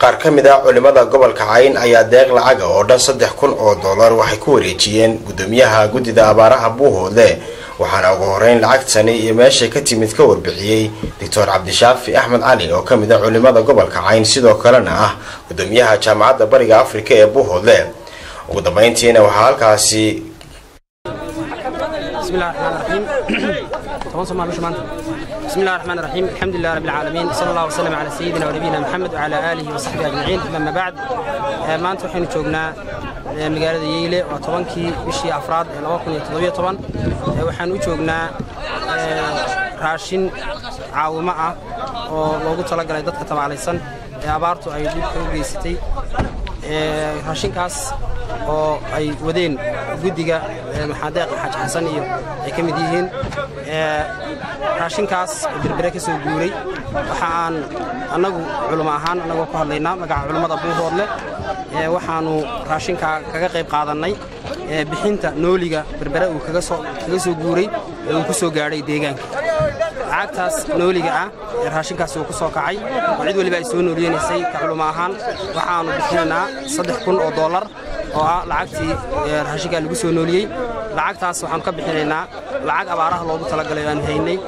Qaar ka mid ah culimada gobolka Cayn ayaa deeq lacaga oo dhan $3000 waxay ku wareejiyeen gudoomiyaha guddida abaaraha Buuhoodle, waxaana ugu horeyn lacagtani iyo meeshay ka timid ka warbixiyey Doctor Cabdishaafi Axmed Cali oo ka mid ah culimada gobolka Cayn, sidoo kalena ah gudoomiyaha Jaamacadda Bariga Afrika ee Buuhoodle. Ugu dambeyntiina waxaa halkaasi بسم الله الرحمن الرحيم. طبعا سمع بش مانتا. بسم الله الرحمن الرحيم، الحمد لله رب العالمين، صلى الله وسلم على سيدنا ونبينا محمد وعلى آله وصحبه أجمعين، أما بعد. Maanta waxaynu joognaa magaalada Yeyle, waa 10-kii bishii afraad ee 2017. Waxaan u joognaa raashin caawimo ah oo loogu talagalay dadka tabaalaysan ee abaartu ay dhibka u geysatay. Raashinkaas oo ay wadeen guddiga Maxadeeq Xaaji Xasan iyo ay ka mid yihiin, raashinkaas Berbere ka soo guuray, waxa aan annagu culimo ahaan, annagoo ku hadlaynaa magaca culimmada Buuhoodle, waxaannu raashinkaa kaga qayb qaadannay bixinta nooliga Berbere uu kaga soo guuray ee uu ku soo gaadhay deegaanka. Lacagtaas nooliga ah ee raashinkaas uu ku soo kacay oo cid waliba ay soo nooliyanaysay, ka culimo ahaan waxaannu bixinaynaa $3000 oo ah lacagtii raashinkaa lagu soo nooliyey. Lacagtaas waxaannu ka bixinaynaa lacag abaaraha loogu talagalay aanu haynay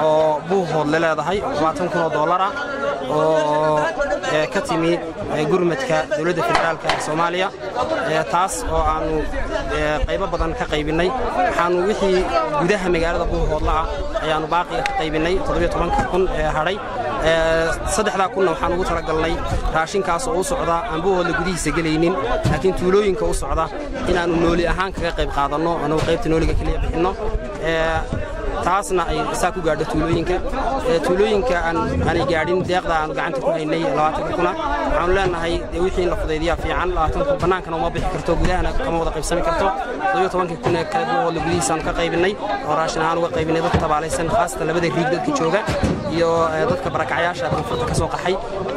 oo Buuhoodle leedahay, $20,000 ah oo ka timi gurmadka dowladda federaalka ee Soomaaliya, taas oo aanu qaybo badan ka qaybinnay. Waxaanu wixii gudaha magaalada Buuhoodle ah ayaannu baaqiga ka qaybinnay, 17-ka kun ee hadhay. Saddexdaa kunna waxaan ugu talagalnay raashinkaas oo u socda aan Buuhoodle gudihiisa gelaynin laakiin tuulooyinka u socda inaannu nooli ahaan kaga qayb qaadanno, annagu qaybta nooliga keliya bixinno, taasna ay saa ku gaadho tuulooyinka. Tuulooyinka aanay gaadhin deeqda aanu gacanta ku haynay 20-ka kuna, waxaanu leenahay dee wixii in la fudaydiyaa fiican. 20 kun bannaankana uma bixi karto, gudahana kama wada qaybsami karto. 17-ka kun ee kale Buuhoodle gudihiisaanu ka qaybinnay oo raashin ahaan uga qaybinay dadka tabaalaysan, khaasatan labada riig dadka jooga iyo dadka barakacyaasha koonfurta ka soo qaxay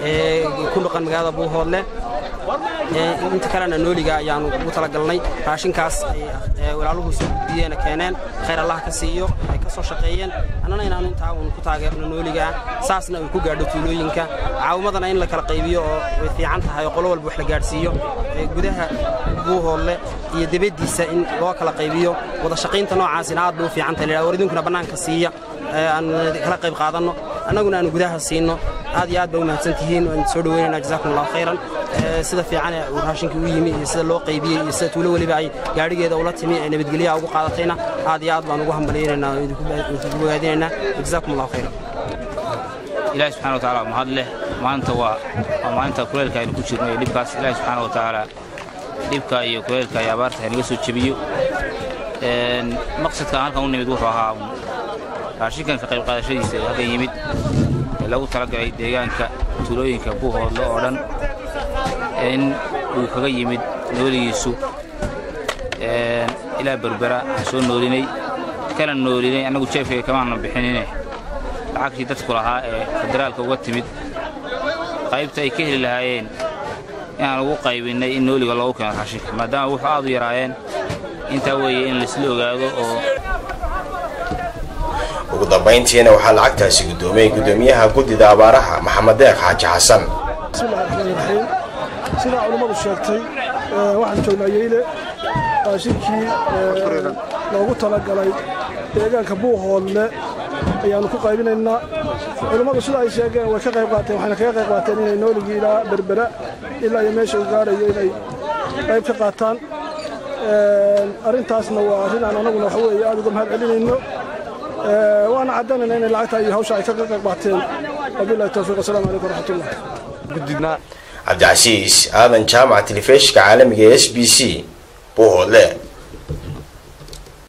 ee ku dhaqan magaalada Buuhoodle. Inta kalena nooliga ayaanu ugu talagalnay. Raashinkaas ay walaaluhu soo gudbiyeena keeneen, khayr Allah ka siiyo, ay ka soo shaqeeyeen, annana inaanu intaa uun ku taageerno nooliga ah, saasna uu ku gaadho tuulooyinka. Caawimadana in la kala qaybiyo oo way fiican tahay oo qolo walba wax la gaadhsiiyo, gudaha Buuhoodle iyo dibaddiisa in loo kala qaybiyo. Wada shaqaynta noocaasina aad bay u fiican tahay. La war idinkuna bannaanka siiya, aan kala qayb qaadanno, annaguna aanu gudaha siinno. Aad iyo aad bay u mahadsan tihiin, waan soo dhaweynaynaa. Jazaakum Allahu khayran. Sida fiican ee uu raashinkii u yimi iyo sida loo qaybiyey iyo sida tuulo weliba ay gaadhigeeda ula timi ee nabadgelyaha ugu qaadatayna, aad iyo aad baan ugu hambalyaynaynaa oo idinku bogaadinaynaa. Jazaakum Allahu khayran. Ilaahi subxana wa tacaala mahad leh. Maanta waa maalinta kuleylka aynu ku jirno iyo dhibkaas. Ilaahi subxaana wa tacaala dhibka iyo kuleylka iyo abaarta haynaga soo jebiyo. Maqsadka aan halkan u nimid wuxuu ahaa raashinkan ka qayb qaadashadiisa ee halkan yimid ee lagu talagalay deegaanka tuulooyinka Buuhoodle oo dhan in uu kaga yimid nooligiisu ilaa Berbera. Aan soo noolinay kana noolinay, annagu jeefkayga kamaanan bixinine, lacagtii dadku lahaa ee federaalka uga timid qaybta ay ka heli lahaayeen inaan ugu qaybinnay in nooliga loogu keeno raashinka, maadaama wuxuu aad u yaraayeen. Intaa weeye in laisla ogaado oo Ugu dambayntiina waxaa lacagtaasi guddoomiyey guddoomiyaha guddida abaaraha Maxamed Deeq Xaaji Xasan. Bismillahi raxmaani raxiim. Sidaa culummadu sheegtay, waxaan joognaa Yeyle. Raashinkii loogu talagalay deegaanka Buuhoodle ayaannu ku qaybinaynaa. Culummadu sida ay sheegeen way ka qayb qaateen, waxayna kaga qayb qaateen inay nooligii ilaa Berbera ilaa iyo meesha uu gaarayo inay qayb ka qaataan. Arrintaasna waa arrin aan anaguna waxa weeye aad uga mahad celinayno, waana caddaynayna inay lacagta iyo hawsha ay ka qayb qaateen. Wabillahi tawfiiq, assalaamu calaykum waraxmatullah. Cabdicasiis Aadan Jaamac, telefishinka caalamiga ee SBC, Buuhoodle.